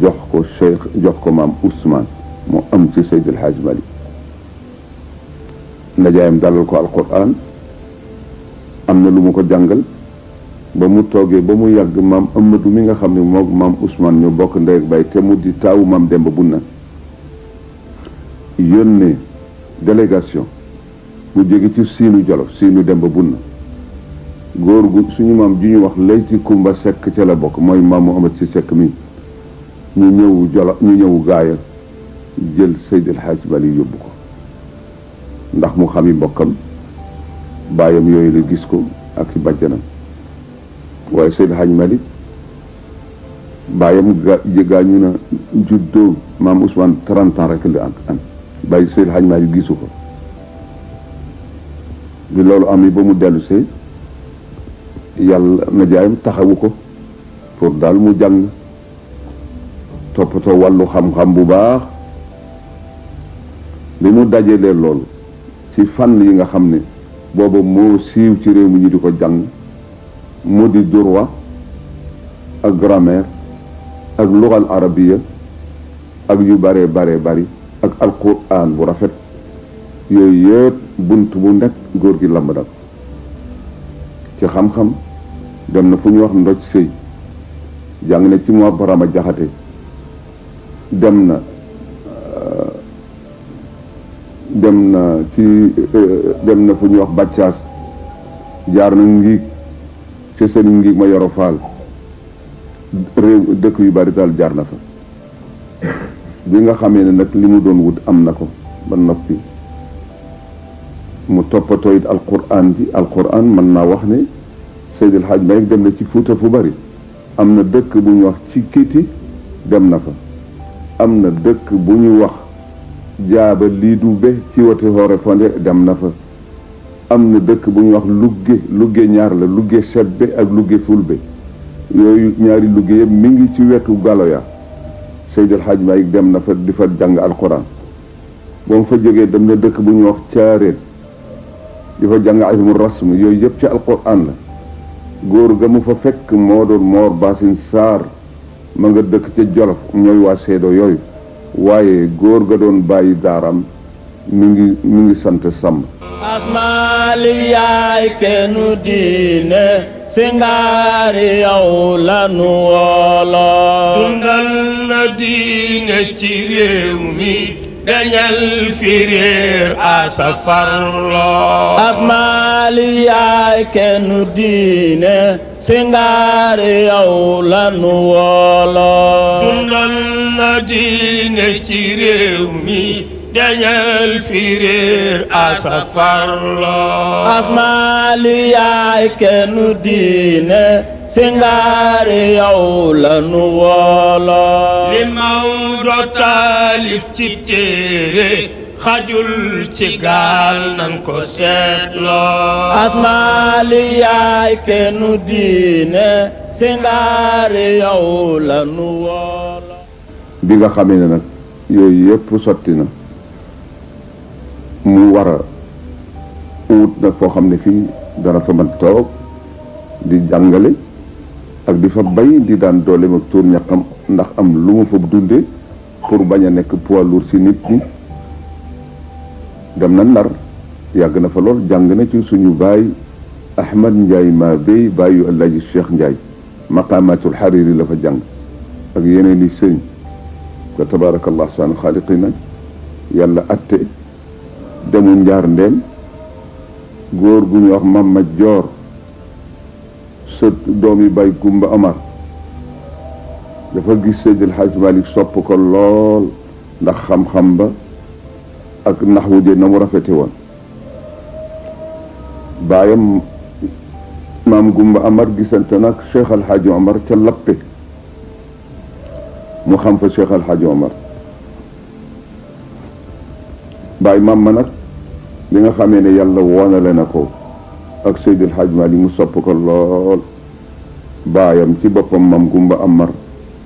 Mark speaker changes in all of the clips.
Speaker 1: jox ko Cheikh jox ko maam Ousmane mu am ci Seydi El Hadji Malick ndajaayam dalal ko alquran am na lu mu ko jàngal ba mu toogee ba mu yàgg maam Amadou mi nga xam ne moom maam Ousmane ñu bokk ndey ak bay te mu di taawu maam Demba Bunna yónnee délégation bu jóge ci siinu Jolof siinu Demba Bunna góor gu suñu maam ju ñu wax Layti Kumba Sekk ca la bokk mooy maam Muhammad si Sekk mi ñu ñëw Jolof ñu ñëw gaaya jël Seydi El Hadji Malick yóbbu ko ndax mu xami mbokkam baayam yooyu la gis ko ak ci bàjjanam waaye Seydi El Hadji Malick baayam gaañu na juddoo maam Ousmane 30 ans rek la am bàyyi Seydi El Hadji Malick gisu ko bi loolu am yi ba mu dellu see yàlla na jaayam taxawu ko pour daal mu jàng toppatoo wàllu xam-xam bu baax li mu dajalee loolu ci fànn yi nga xam ne booba moo siiw ci réew mi ñu di ko jàng mu di droit ak grammaire ak lugal arabiya ak yu bare bari ak alquran bu rafet yooyu yëpp bunt bu nekk góor gi lamb dal ci xam-xam dem na fu ñu wax ndoj sëy jàng na ci moo barama jaxate dem na fu ñuy wax bàccaas jaar na ngiig ci seen ngiig ma yoro faal réew dëkk yu bari daal jaar na fa bi nga xamee ne nag li mu doon wut am na ko ba noppi mu toppatoo it alquran ji alquran mën naa wax ne Seydi El Hadji Malick dem na ci Fuuta fu bari am na dëkk bu ñu wax ci Kiti dem na fa am na dëkk bu ñu wax jaaba lii du be ci wati hoore fonde dem na fa am na dëkk bu ñu wax lugge ñaar la lugge sebbe ak lugge fulbe yooyu ñaari lugge yëpp mi ngi ci wetu Galoya Seydi El Hadji Malick dem na fa di fa jàng alquran ba mu fa jógee dem na dëkk bu ñu wax Caareen di fa jàng ilmu rasm yooyu yëpp ci alquran la góor ga mu fa fekk moo doon Moor Basin Saar ma nga dëkk ca Jolof ñooy waa seedo yooyu waaye góor ga doon bàyyi daaram mi ngi sant Samb
Speaker 2: asmaali yaay kennu diine singaari yow la nu woolo dundal na diine ci réew mi dañal fi réer asafarlo asmaali yaay kennu diine singaari yow la nu woolo dundal na diine ci réew mi dañal fi réer asafarlo asmaali yaay kennu diine singaari yow la nu woolo li Maodo taalif ci téere xajul ci gaal nan ko seetloo asmaali yaay kennu diine singaari yow la nu woolo
Speaker 1: bi nga xamee ne nag yooyu yëpp sotti na mu war a wut nag foo xam ne fii dara fa mën toog di jàngale ak di fa bay di daan dooleem ak tuur ñaqam ndax am lu mu fa dundee pour bañ a nekk poids lourd si nit ñi dem na Ndar yàgg na fa lool jàng na ci suñu baay Ahmad Ndiaye maa bay baayu Alaaji Cheikh Ndiaye maqamatul Hariri la fa jàng ak yeneen i sëñ ko tabarakallah saan xaaliqina yàlla atte demu njaar ndeem góor gu ñu wax Mama Joor sa doomi bay Gumba Amar dafa gis Seydi El Hadji Malick sopp ko lool ndax xam-xam ba ak naxwu je na mu rafete woon baayam maam Gumba Amar gisante nag Cheikh El Hadji Omar ca Lappe mu xam fa Cheikh El Hadji Omar baay maam ma nag li nga xamee ne yàlla woonale na ko ak Seydi El Hadji Malick mu sopp ko lool baayam ci boppam maam Gumba Amar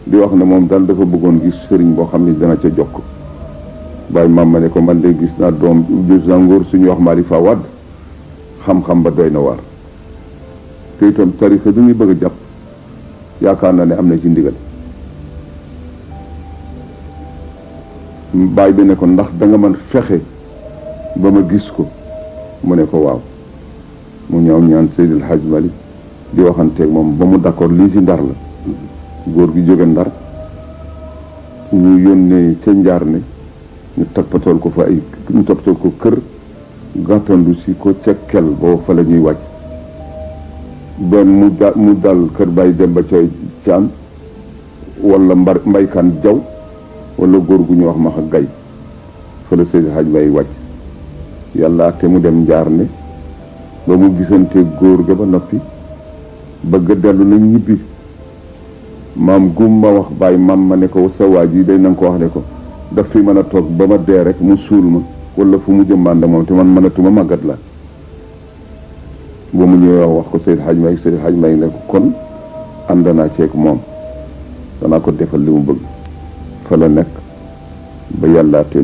Speaker 1: di wax ne moom daal dafa bëggoon gis sëriñ boo xam ne dana ca jokk baay maam ma ne ko man de gis naa doom gis naa ngóor suñu wax Marifa Wade xam-xam ba doy na waar te itam tarixa bi muy bëgg a jàpp yaakaar na ne am na ci ndigal baay bi ne ko ndax da nga mën fexe ba ma gis ko mu ne ko waaw mu ñëw ñaan Seydil Hadj Malick di waxanteeg moom ba mu d'accord lii ci Ndar la góor gi jóge Ndar ñu yónnee ca njaar ne ñu toppatool ko fa ñu toppatool ko kër gàttandu si ko ca kel boo fa la ñuy wàcc benn mu dal kër Baye Demba Coy Caam wala mbaykaan jaw wala góor gu ñu wax Maxa Gay fa la Seydi Hadj Malick wàcc yàlla te mu dem njaar ne ba mu gisante góor ga ba noppi bëgg dellu na ñibbi maam gum ma wax bàyyi maam ma ne ko sa waa ji day nanga ko wax ne ko daf fi mën a toog ba ma dee rek mu suul ma wala fu mu jëmbaanda moom te man mënatuma màggat la ba mu ñëwee wax ko Seydi Hadj Malick ne ko kon ànd naa ceeg moom danaa ko defal li mu bëgg fa la nekk ba yàlla te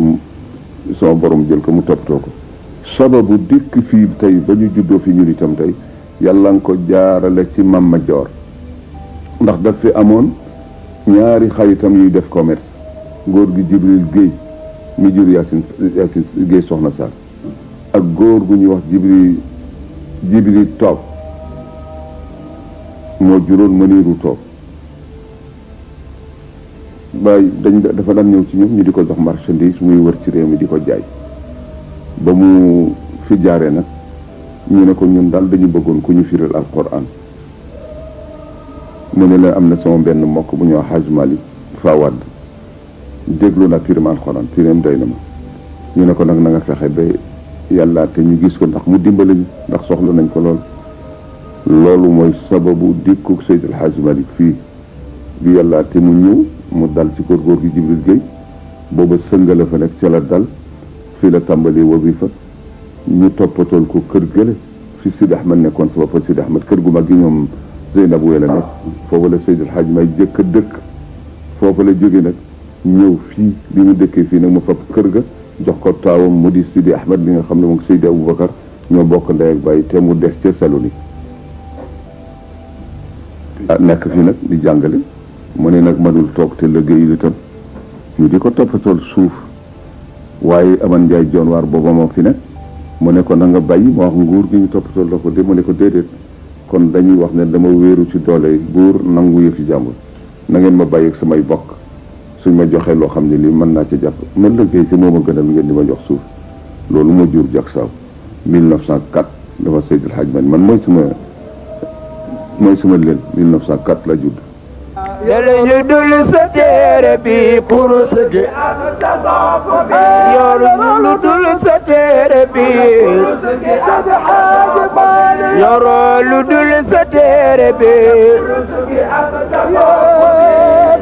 Speaker 1: sama borom jël ko mu toppatoo ko sababu dikk fii tey ba ñu juddoo fi ñun itam tey yàlla nga ko jaarale ci Mama Joor ndax daf fi amoon ñaari xaritam yuy def commerce góor gi Jibril Guèye mi jur Yacine Guèye soxna Sarr ak góor gu ñuy wax Jibril Toob moo juróon Maniiru Toob waaye dafa daan ñëw ci ñoom ñu di ko jox marchandise muy wër ci réew mi di ko jaay ba mu fi jaaree nag ñu ne ko ñun daal dañu bëggoon ku ñu firil alquran mu ne la am na sama benn mbokk bu ñuy wax Hadj Malick Fawad déglu na firim alquran firim doy na ma ñu ne ko nag na nga fexe ba yàlla te ñu gis ko ndax mu dimbali ñu ndax soxla nañ ko loolu mooy sababu dikkuk Seydil Hadj Malick fii bi yàlla te mu ñëw mu dal ci kër góor gi Jibril Guèye booba sëngala fa nekk ca la dal fii la tàmbali wazifa ñu toppatool ko kër gële fi Sidi Ahmed nekkoon sa bopp Sidi Ahmed kër gu mag gi ñoom Zeynab wee la nekk foofu la Seydil Hadj Malick jëkk a dëkk foofu la jóge nag ñëw fii bi mu dëkkee fii nag mu fab kër ga jox ko taawam mu di Sidi Ahmed bi nga xam ne moom Seydi Aboubacar ñoo bokk ndey ak bàyyi te mu des ca Saloni nekk fii nag di jàngale mu ne nag madul toog te liggéeyul itam ñu di ko toppatool suuf waaye aman njaay joon waar booba moo fi nekk mu ne ko na nga bàyyi ma wax nguur gi ñu toppatool la ko de mu ne ko déedéet kon dañuy wax ne dama wéeru ci doole buur nangu yëfi jàmbur na ngeen ma bàyyi ak samay bokk suñ ma joxee loo xam ne lii mën naa ci jàpp man liggéey si moo ma gënal ngeen di ma jox suuf loolu moo jur jak saaw 1904 dafa Seydil Hadj Malick man mooy sama leen 1904 la judd
Speaker 2: yàlla ñu dul sa téere bi kurus gi yoru lu dul sa téere bi yoru lu dul sa téere bi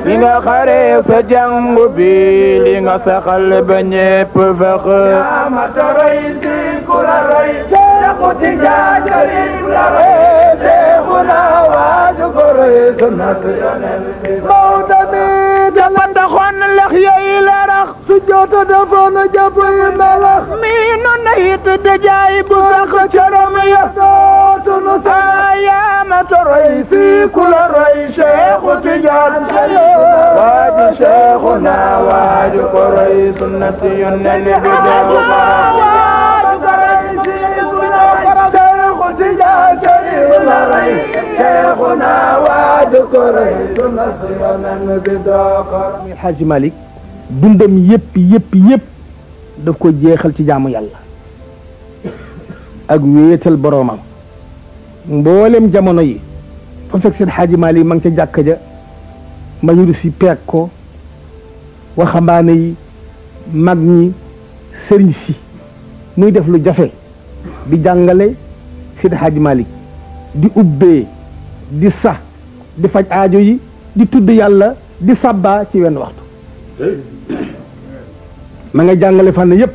Speaker 2: li nga xare sa jàngu bi li nga saxal ba ñépp fex ma toroy si ku la roy jaxuti jaakarim la roy seexuna waaju ko roy sunnat Maodo mi dafa taxoon lex yooyu la rax su jota defoon na jàpp yi melax mi nu nayit dajaay bu sax carom ya dootunu saayama toroy si ku la roy Seexu Tijaan waaju Seexuna waaju ko roy sunnati yónneen bi deewu waaju ko roy si ku la roy Seexu Tijaan la roy Seexuna waaju ko roy sunnati yónneen bi deewu
Speaker 3: Hadj Malick dundam yëpp daf ko jeexal ci jaamu yàlla ak wéetal boroomam mboolem jamono yi fa fekk seen Hadj Malick ma ngi ca jàkka ja majuru si peeg ko waxambaane yi mag ñi sëriñ si muy def lu jafe di jàngale seen Hadj Malick di ubbee di sax di faj aajo yi di tudd yàlla di sabba ci wenn waxtu ma nga jàngale fànn yépp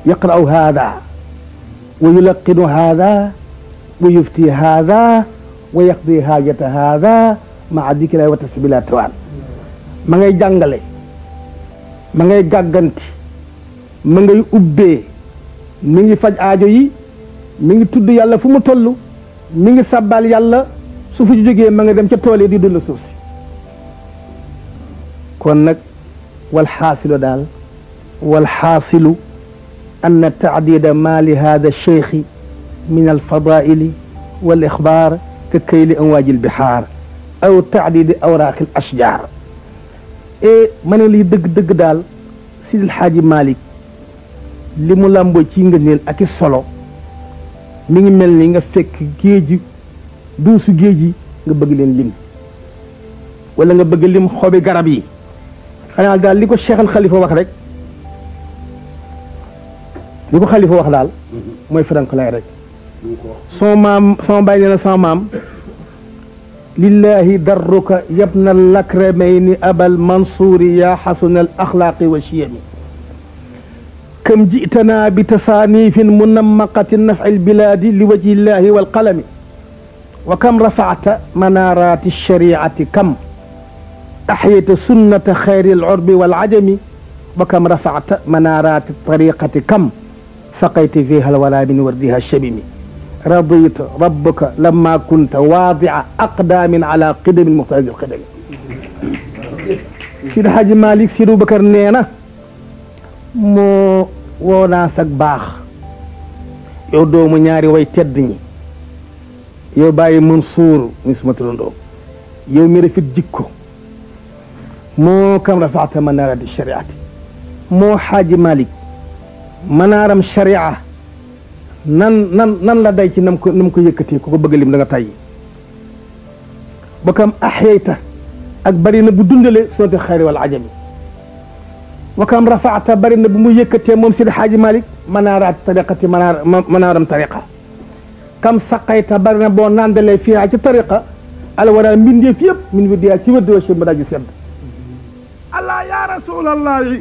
Speaker 3: yaqra'u hada wa yulaqinu hada wa yufti hada wa yaqdi haajata hada maa dikri wa tasbila tawaan ma ngay jàngale ma ngay gàgganti ma ngay ubbee mi ngi faj aajo yi mi ngi tudd yàlla fu mu toll mi ngi sabbal yàlla su fu jógee ma nga dem ca tool yi di dund suuf si kon nag والحاصل دال والحاصل أن تعديد ما لهذا الشيخ من الفضائل والإخبار ككيل أمواج البحار أو تعديد أوراق الأشجار من اللي دق دال سيد الحاج مالك li mu làmboo ci ngëneel ak i solo mi ngi mel ni nga fekk géeji duusu géej yi nga bëgg leen lim wala nga bëgg lim xobi garab yi xanaa daal li ko Cheikh al Khalifa wax rek li ko Khalifa wax daal mooy frank lay rek son maam sama bàyyi nee na sama maam lillahi darruka yabna lakramayni abal mansuuri ya xasuna al axlaaqi wa chiyami كم جئتنا بتصانيف منمقة نفع البلاد لوجه الله والقلم وكم رفعت منارات الشريعة كم أحييت سنة خير العرب والعجم وكم رفعت منارات الطريقة كم سقيت فيها الورى من وردها الشبم رضيت ربك لما كنت واضع أقدام على قدم المختار القدم سيد حاج مالك سيد بكر نينا moo woo naa sag baax yow doomu ñaari way tedd ñi yow bàyyi Mansuur mi suma turandoo yow mi rafet jikko moo kam rafaata manaarati shariati moo xaaji Malik manaaram sharia nan la day ci nam ko yëkkatee ku ko bëgg lim da nga tàyyi ba kam axyayta ak bari na bu dundale sooti xayri wal ajami وكم رفعت برنا بميكتي موم سيد حاج مالك منارات طريقة منارم طريقة كم سقيت برنا بو ناندلي فيها ci طريقة الورا من دي فيب من وديا ci ودو شي مداجي سد
Speaker 4: الله يا رسول الله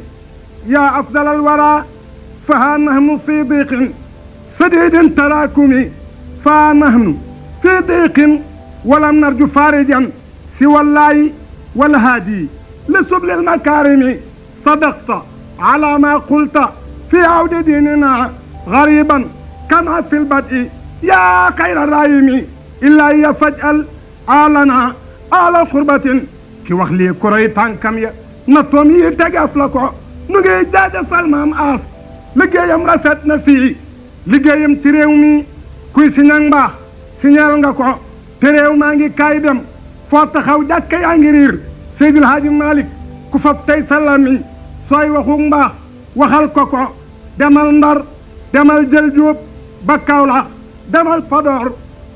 Speaker 4: يا أفضل الورى فها نحن في ضيق سديد تراكمي فها نحن في ضيق ولم نرجو فارجا سوى الله والهادي لسبل المكارم صدقت على ما قلت في عود ديننا غريبا كما في البدء يا خير الرايم إلا يفجأل آلنا آل قربة كي وخلي كريتان كم نطومي تقف لكو نجي جاج سلمان آس لجيم رسد نفسي لجيم تريومي كوي سنان باخ سنان نغاكو تريو مانجي كايدم فوتخاو جاك يانجرير سيد الحاج مالك كفتي سلامي sooy waxu mbaax waxal koko demal Ndar demal jël Jóob ba Kawlax demal Podor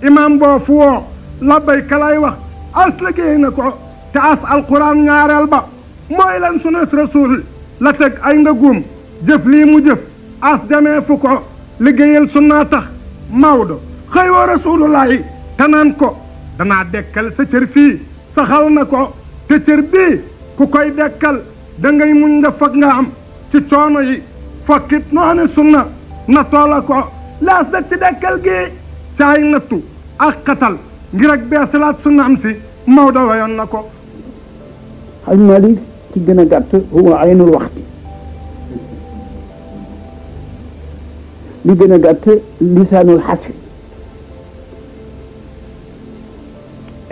Speaker 4: imam boo fu woo labbayka lay wax as liggéey na ko te as alquran ñaareel ba mooy lan sunas rasul la teg ay ndëgum jëf lii mu jëf as demee fu ko liggéeyal sunnaa tax Maodo xëy woo rasulullahi te naan ko danaa dekkal sa cër fii saxal na ko te cër bii ku koy dekkal da ngay muñ nga fag nga am ci coono yi fokkit noone sunna na toola ko laas da ci dekkal gi caay nattu ak xatal ngir ak beesalaat sunna am si Maodo wayoon na ko
Speaker 5: Haj Malik ci gën a gàtt huwa aynul waxti li gën a gàtt lisaanul xasri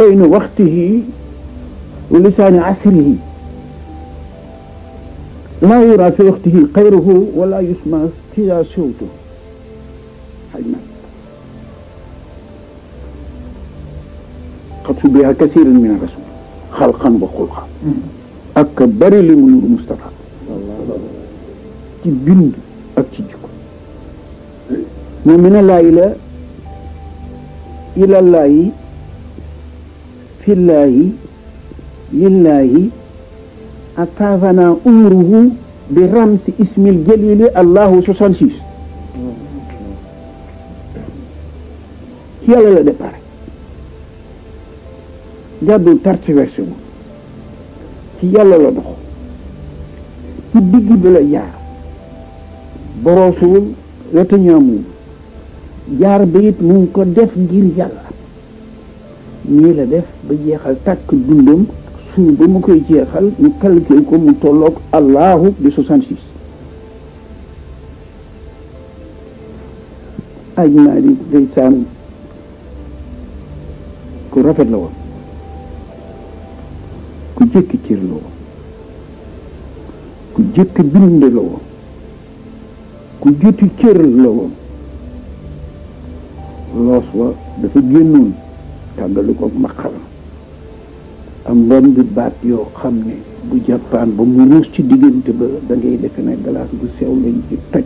Speaker 5: aynu waxtihi wa lisaani asrihi لا يرى في وقته غيره ولا يسمع فيها صوته حجما قد شبه كثير من الرسول خلقا وخلقا أكبر لمنور مصطفى تبند أكتجك ومن لا إله إلى الله في الله لله أطافنا أمره برمس اسم الجليل الله 66 يلا لا دبار جابوا ترتيبسو يلا لا دخ تبدي بلا يار بروسول لا تنيامو jaar bayit mu ngi ko def ngir yàlla nii la def ba jeexal tàkk dundam suuf ba mu koy jeexal ñu calculé ko mu tolloog allahu di 66 aj naa di ndeysaan ku rafet la woon ku jëkki cër la woon ku jëkk bind la woon ku joti cër la woon loos wa dafa génnoon tàggali ko maqalam am doom bi baat yoo xam ne bu jàppaan ba mu ruus ci diggante ba da ngay defe ne galaas bu sew lañ ci toj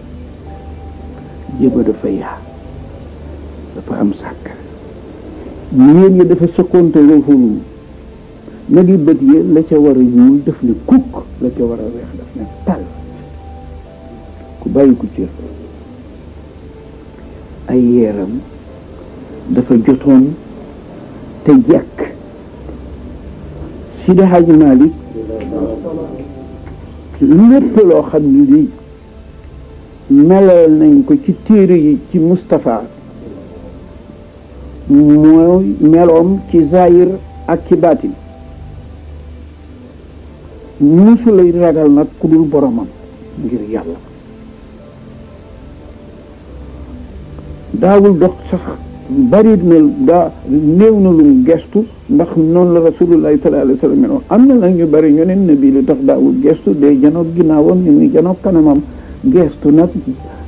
Speaker 5: jéba dafa yaa dafa am sàkk yéen ñi dafa sokkonte lofulu nag yi bët yi la ca war a ñuul def ne kukk la ca war a weex daf ne tal ku bàyyi ko cër ay yeeram dafa jotoon te jekk Sidi Hadji Malick lépp loo xam ne lii melal nañ ko ci téere yi ci Moustapha mooy meloom ci zahir ak ci baatin musu lay ragal nag ku dul boromam ngir yàlla daawul dox sax bari na daa néew na lu mu gestu ndax noonu la rasulullahi sallallahu alayhi wa sallam am na nag ñu bari ñu ne nabi lu tax daawul gestu day janoog ginnaawam ñu ngi janoog kanamam gestu nag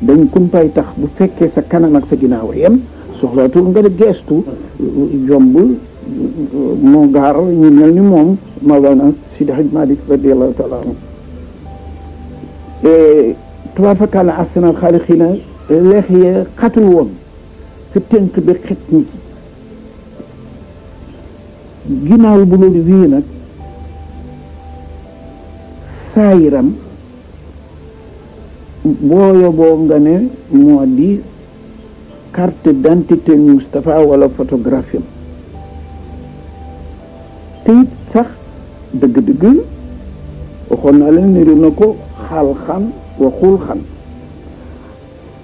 Speaker 5: dañ kumpay tax bu fekkee sa kanam ak sa ginnaaw yem soxlaatul nga gestu jombul moo gaar ñu mel ni moom Mawlana Sidi Hadj Malick radiyallahu taala anhu tubaab fakkaana ahsanal xaaliqiina leex yee xatul woon sa tënk bi xet ñi ci ginnaaw bu loolu wii nag saayiram booyo boo nga ne moo di carte d'identité Moustapha wala photographie te it sax dëgg-dëgg waxoon naa leen niru na ko xal-xan waxul xan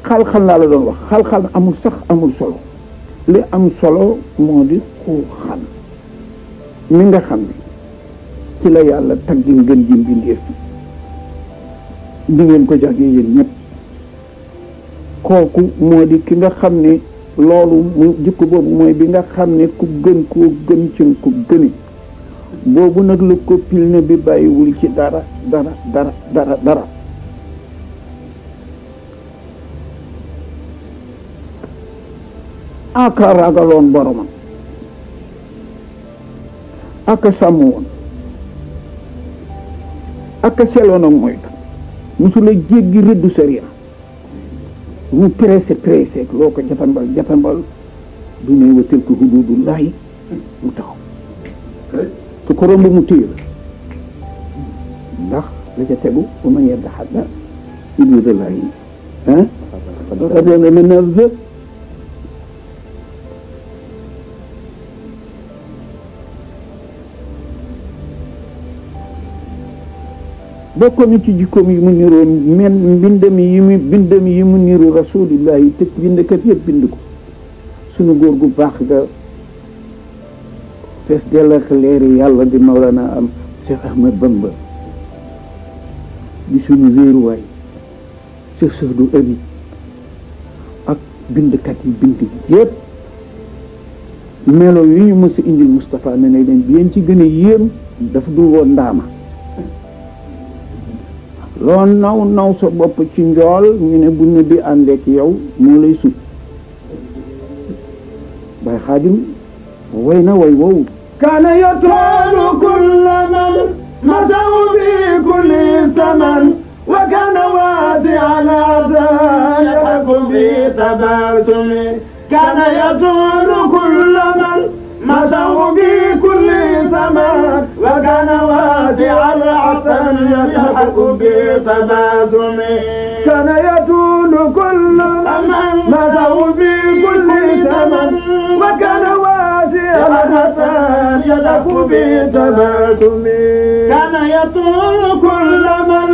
Speaker 5: xal-xan laa la doon wax xal-xan amul sax amul solo li am solo moo di xul xan mi nga xam ne ci la yàlla taggi ngën ji mbindeef di ngeen ko jàggee yéen ñëpp kooku moo di ki nga xam ne loolu mu jikko boobu mooy bi nga xam ne ku gën koo gën ci ku gëni boobu nag la ko pil ne bi bàyyiwul ci dara aka ragaloon boromam aka sàmm woon aka seloon ak moytu musula jéggi rëddu sariya mu pressé loo ko jatambal du ne wa tilka hududullahi mu taxaw su ko romb mu téye ndax la ca tegu ba ma yedda xadda hududullahi bokkoon na ci jikkoom yi mu niroo mbindam yi mu niru rasulillahi te bindkat yëpp bind ko sunu góor gu baax ga fees dell ak leeri yàlla di Mawlana am Cheikh Ahmad Bamba di sunu wéeruwaay Cheikh Sahdou Abi ak bindkat yi bind yëpp melo yi ñu mës a indil Moustapha ne ne leen bi yéen ci gën a yéem dafa dul woon ndaama loo naw sa bopp ci njool ñu ne bu ne bi àndeek yow moo lay sut bay xaadim way na way woowu
Speaker 2: kaana yatoolu kulla man masaw bi kulli zaman wa kaana waasi ala yahaku bi tabassumi kaana yatoolu kulla man masaw bi kulli zaman wa kaana waasi ala يضحك بتباسم كان يطول كل من مدعو في كل زمن وكان واسعا يضحك بتباسم كان يطول كل من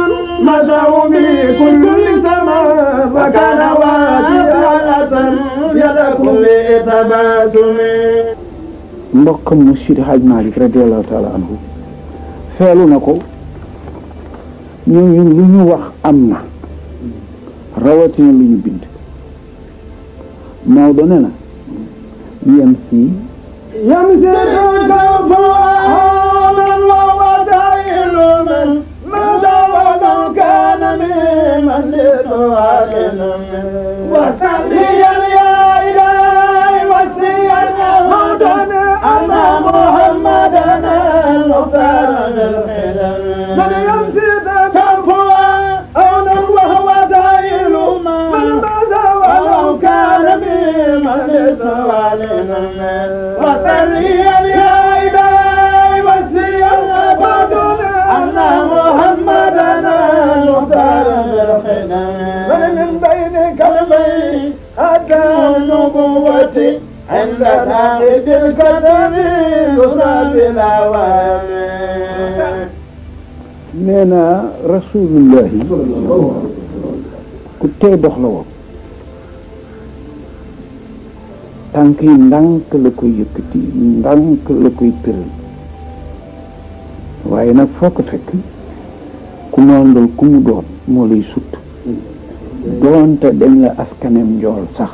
Speaker 2: مدعو في كل زمن وكان واسعا يضحك بتباسم
Speaker 5: mbokkam mu Sidi Hadj Malick radiyallahu taala anhu feelu na ko ñooñu lu ñu wax am na rawatina lu ñu bind Maodo ne na yem si
Speaker 2: يمسك مختار بالخدم من يمشي تنفوا أولا وهو دايل من ماذا ولو كان بمن سوالنا وسريا يا إلهي وسيا فادنا أن محمدنا مختار بالخدم من بين كلمي أتى النبوة عند ثابت الكتب يصاب الأوامر
Speaker 5: nee na rasulullahi ku tey dox la woon tànk yi ndànk la koy yëkkati ndànk la koy tëral waaye nag foo ko fekk ku mandal ku mu doon moo lay sut doonte dañ la askanem njool sax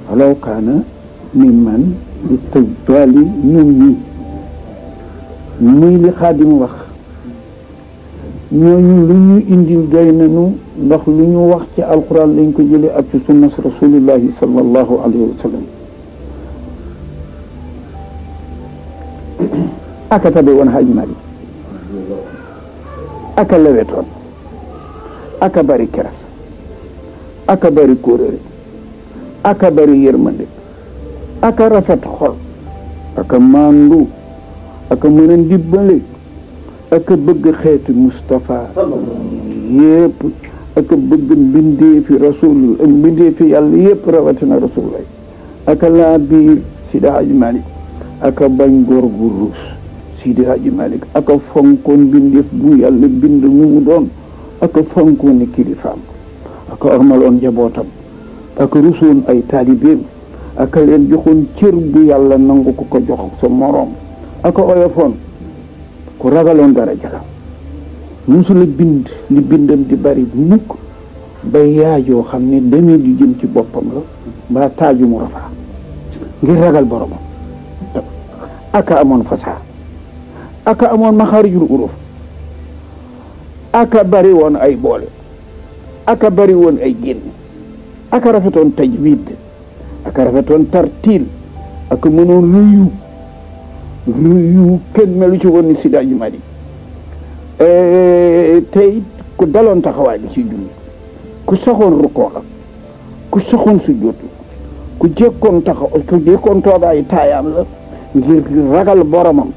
Speaker 5: walaw kaana min man di tëjali ñun ñi muy li Xaadim wax ñooñu lu ñu indil doy nañu ndax lu ñu wax ci alquran lañ ko jële ak ci sunnas rasulillahi sallallahu alayhi wa sallam aka tabe woon Haj Mali aka lewetoon aka bari keras aka bari kóorëre aka bari yërmande aka rafet xol aka maandu aka mën a ndibbale aka bëgg xeeti Mustafa yépp aka bëgg mbindeefi rasul mbindeefi yàlla yépp rawatina rasulullah aka laa biir Sidi Hadji Malick aka bañ góor gu ruus Sidi Hadji Malick aka fonkoon mbindeef bu yàlla bind mu mu doon aka fonkoon ni kilifaam aka ormaloon njabootam aka rusoon ay taalibeem aka leen joxoon cër bu yàlla nangu ko jox sa moroom aka oyofoon ku ragaloon dara jala musula bind li bindam di bari mukk bay yaajoo xam ne demee di jëm ci boppam la mbaa taaju mu rafaa ngir ragal boromam aka amoon fasaa aka amoon maxaarijul uruf aka bari woon ay boole aka bari woon ay génn aka rafetoon tajwid aka rafetoon tartiil aka mënoon ruyu kenn melu ci woon ni Sidi Hadji Malick tey ku daloon taxawaay li ci julli ku saxoon rukkoo la ku saxoon sujjóot la ku jekkoon ku jekkoon toogaay taayaam la ngir ragal boromam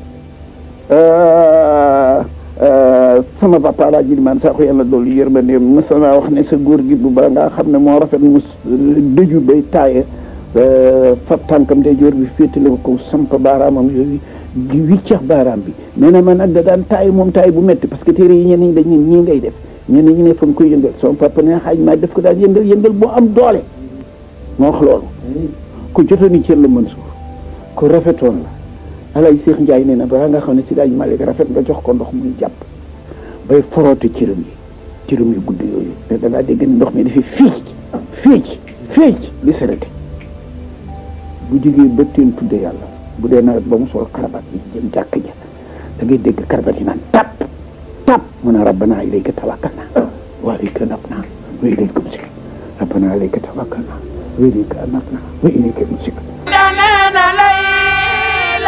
Speaker 5: sama papa Alaaji Ilimaan Sakho yàlla doolu yërmande mës naa wax ne sa góor gi bu ba nga xam ne moo rafet mus dëju bay taaye fab tànkam day joor bi féetale ko samp baaraamam yooyu gi wiccax baaraam bi nee na man nag da daan taay moom taay bu metti parce que téere yi ñenn ñi dañ ne ñii ngay def ñenn ñi ne fa nga koy yëngal sama papa ne Xaaj maa def ko daan yëngal boo am doole moo wax loolu ku jotooni cër la mën suuf ku rafetoon la Alaaji Seex Njaay nee na balaa nga xam ne Sidi Hadji Malick rafet nga jox ko ndox muy jàpp bay foroote cëram yu gudd yooyu te da ngaa dégg ne ndox mi dafa fiic li serete bu jógee ba teen tudde yàlla bu dee nawet ba mu sol karabat yi jëm jàkk ja da ngay dégg karabat yi naan tap mun a rabbana ilayka tawakkalna wa ilayka anabna wa ilayka musik rabbana ilayka tawakkalna wa ilayka anabna wa ilayka musik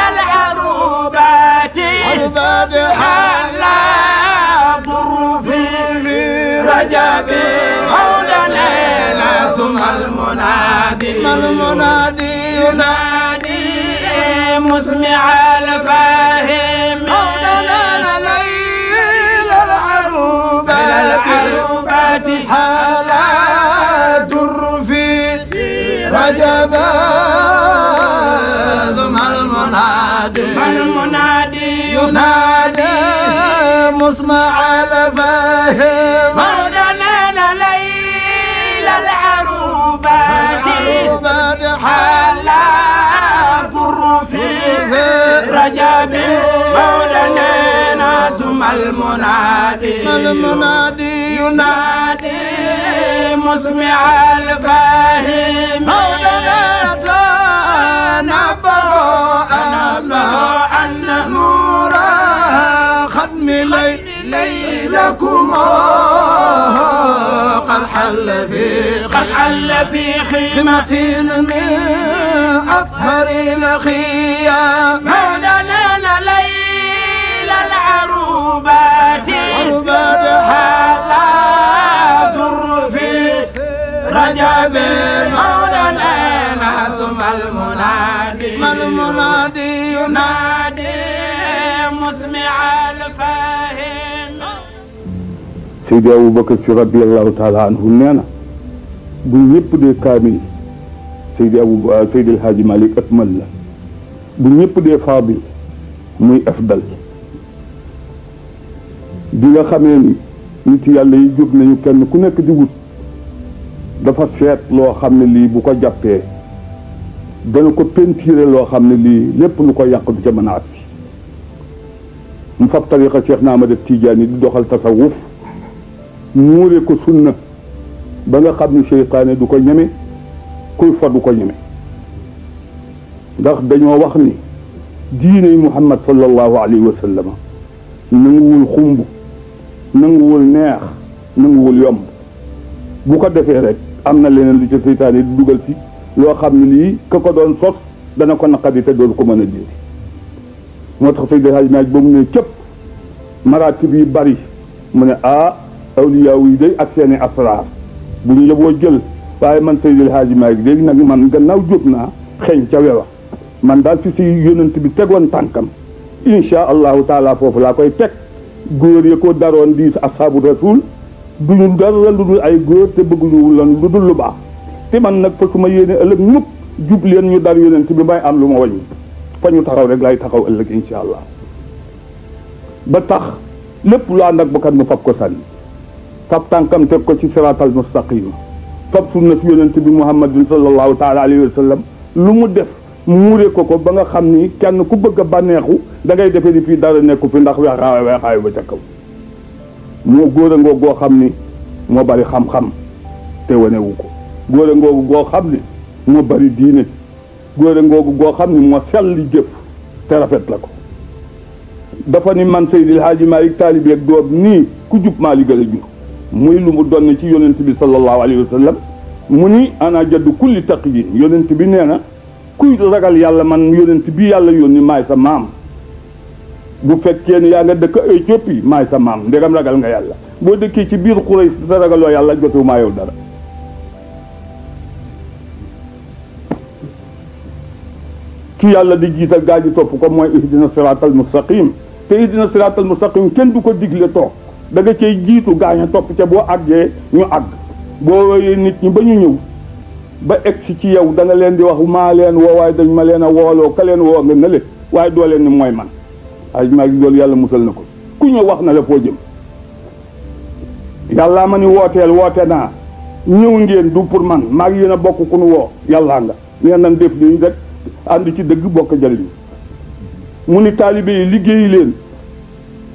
Speaker 2: العروبات حلا ضر في رجب مولانا ثم المنادي ينادي مسمع الفاهم مولانا ليل العروبات حلا ضر في رجب المنادي ينادي مسمع الفاهم مولانا ليل العروبات حلا ضر في رجب مولانا ثم المنادي ينادي مسمع الفاهم مولانا ليلكم قد حل في خيمة من أطهر الخيام مولانا ليل مولانا ثم المنادي ينادي مسمع الفاهم.
Speaker 6: Seydi Aboubacar Si radiyallahu taala anhu nee na bu ñëpp dee kaamil Seydi El Hadji Malick akmal la, bu ñëpp dee faadil muy afdal. bi nga xamee ni nit yàlla yi jóg nañu kenn ku nekk di wut dafa seet loo xam ne lii bu ko jàppee dana ko pentiire loo xam ne lii lépp lu ko yàq du ca mën a agsi mu fab tariqa Cheikh na Ahmad Tijaani di doxal tasawuf muure ko sunna ba nga xam ni seytaane du ko ñeme, kuy fa du ko ñeme. ndax dañoo wax ni diine Muhammad sallallahu alayhi wa sallam nanguwul xumb, nanguwul neex, nanguwul yomb. bu ko defee rek am na leneen lu ca seytaane di dugal ci loo xam ne lii ka ko doon sos dana ko naqadi te doon ko mën a dindi. moo tax Seydi Hadji Malick ba mu ne cëpp maratib yi bari mu ne awliyaaw yi day ak seeni asraar bu ñu yeboo jël, waaye man Seydi Hadji Malick léegi nag man gannaaw jóg naa xeeñ ca wewa man daal fi si yonent bi tegoon tànkam insha allahu taala foofu laa koy teg. góor ya ko daroon di ashabu rasul duñu dara lu dul ay góor te bëgguñu lan lu dul lu baax, te man nag fa su ma yéene ëllëg ñëpp jub leen ñu dar yonent bi may am lu ma wàññi fa ñu taxaw rek lay taxaw ëllëg insha allah. ba tax lépp lu ànd ak bakkan mu fab ko sànni, fab tànkam teg ko ci siraatal mustaqim, fab sunna si yonent bi muhammadin sallallahu taala alayhi wa sallam lu mu def muure ko ba nga xam ni kenn ku bëgg a bànneexu da ngay defee ni fii dara nekku fi ndax weexaayu ba ca kaw. moo góor a ngoog goo xam ni moo bari xam-xam te wanewu ko, góor a ngoogu goo xam ni moo bari diine, góor a ngoogu goo xam ni moo selli jëf te rafet la ko. dafa ni man Seydil Hadji Malick taalibi ak doom nii ku jub maa li gën a jub, muy lu mu doon ci yonent bi sallallahu alayhi wa sallam. mu ni ana jaddu kulli taqiyin, yonent bi nee na kuy ragal yàlla man yonent bi yàlla yónni maay sa maam. bu fekkee ne yaa nga dëkk Éthiopie maay sa maam ndegam ragal nga yàlla, boo dëkkee ci biir Quraysh sa ragaloo yàlla jotu maa yow dara. ki yàlla di jiital gaa ji topp ko mooy ihdina siraatal mustaqim, te ihdina siraatal mustaqim kenn du ko digle toog, da nga cay jiitu gaaña topp ca boo àggee ñu àgg. boo woyee nit ñi ba ñu ñëw ba egsi ci yow da nga leen di wax maa leen woo, waaye dañ ma leen a wooloo ka leen woo nga nële, waaye doo leen ni mooy man. ay maa ngi loolu yàlla musal na ko, ku ñëw wax na la foo jëm. yàllaa ma ni wooteel woote naa, ñëw ngeen du pour man, maa ngi yéen a bokk ku nu woo yàllaa nga ngeen nan def nii rek ànd ci dëgg bokk jëriñ. mu ni taalibe yi liggéey leen,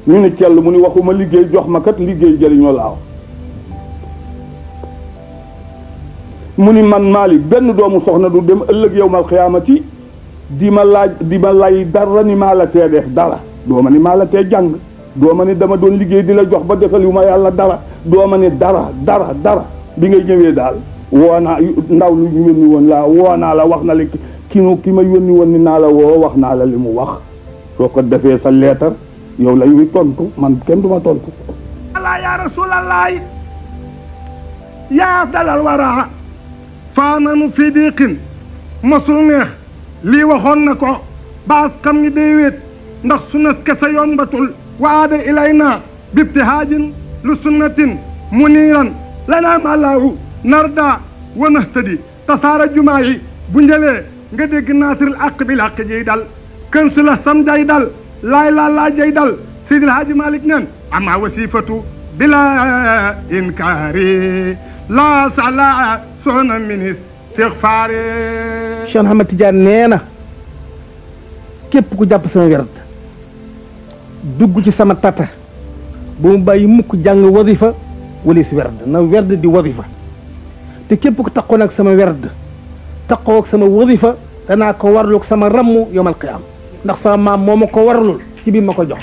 Speaker 6: ñu ni cell mu ni waxuma liggéey jox ma kat liggéey jëriñoo laaw. mu ni man Malick benn doomu soxna du dem ëllëg yawmal xiyaamati di ma lay dara ni maa la tee def dara, doo ma ni maa la tee jàng, doo ma ni dama doon liggéey di la jox ba defal yu ma yàlla dara, doo ma ni dara bi ngay ñëwee daal woo naa ndaw lu ñu yónni woon laa woo naa la wax na la ki ma yónni woon ni naa la woo wax naa la li mu wax, soo ko defee sa leetar yow la ñuy tontu, man kenn du ma tontu.
Speaker 4: Allah ya rasulallah ya afdalal wara faananu fi diqin mosul neex lii waxoon na ko baas xam ni day wéet ndax sunnas kese yombatul wa aada ilayna bibtihaajin lu sunnatin muniiran lana malaahu narda wa nahtadi tasaara jumaa yi bu njëlee nga dégg naasiril aq bil aq jiy dal kën su la sam jay dal laa jay dal Seydil Hadji Malick neen ama wasifatu bila inkaari la sala soxna minis Cheikh Faare.
Speaker 3: Cheikh Ahmad Tidiane nee na képp ku jàpp sama werd dugg ci sama tata bu mu bàyyi mukk jàng wadifa wala si werd na werd di wadifa, te képp ku taqoo nag sama werd taqoo ak sama wadifa danaa ko warlu ak sama rammu yawmal qiyaam, ndax sama maam moo ma ko warlul ci biir ma ko jox.